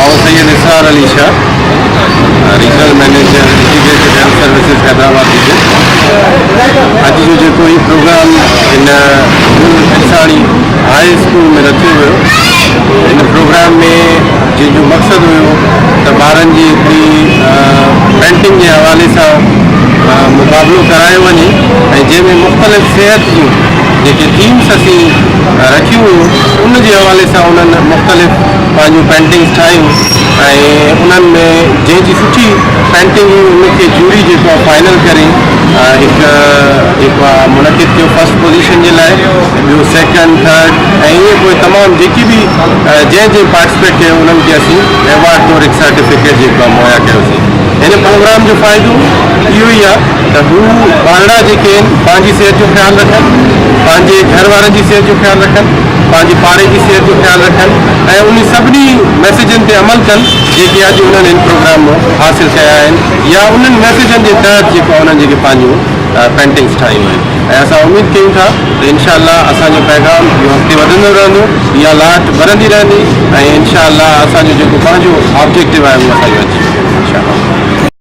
آئون Syed Israr Ali Shah regional manager integrated health services Hyderabad region اڄ جو جيڪو هي پروگرام هن انساني هاء اسڪول ۾ رٿيو ويو هن پروگرام ۾ جنهن جو مقصد هيو ته ٻارن جي هڪڙي پينٽنگ جي حوالي سان مقابلو ڪرايو وڃي ۽ جنهن ۾ مختلف صحت جون جيڪي ٿيمس اسين رکيون هيون ان جي حوالي سان انهن مختلف پنهنجون پينٽنگس ٺاهيون ۽ انهن ۾ جنهن جي سٺي پينٽنگ هئي ان کي جيوري جيڪو آهي فائنل ڪري هڪ جيڪو آهي منعقد ڪيو فرسٽ پوزيشن جي لاء ٻيو سيڪنڊ ٿرڊ ۽ ائين پوء تمام جيڪي به جنهن جنهن پارٽيسپيٽ ڪيو انهن کي اسين ايوارڊ طور هڪ سرٽيفڪيٽ جيڪو آهي مهيا ڪيوسين هن پروگرام جو فائدو اهو ئي آهي ته هو ٻارڙا جيڪي آهن پنهنجي صحت جو خيال رکن، پنهنجي گهر وارن جي صحت جو خيال رکن، پنهنجي پاڙي جي صحت جو خيال رکن ۽ انهي سڀني ميسيجن تي عمل ڪن جيڪي اڄ انهن هن پروگرام مان حاصل ڪيا آهن يا انهن ميسيجن جي تحت جيڪو انهن جيڪي پنهنجون پينٽنگس ٺاهيون آهن ۽ اسان اميد ڪيون ٿا ته انشاء الله اسان جو پيغام اهو اڳتي وڌندو رهندو اها لاٽ ٻرندي رهندي ۽ انشاء الله اسان جو جيڪو پنهنجو آبجيڪٽو آهي اهو اسان جو اچي.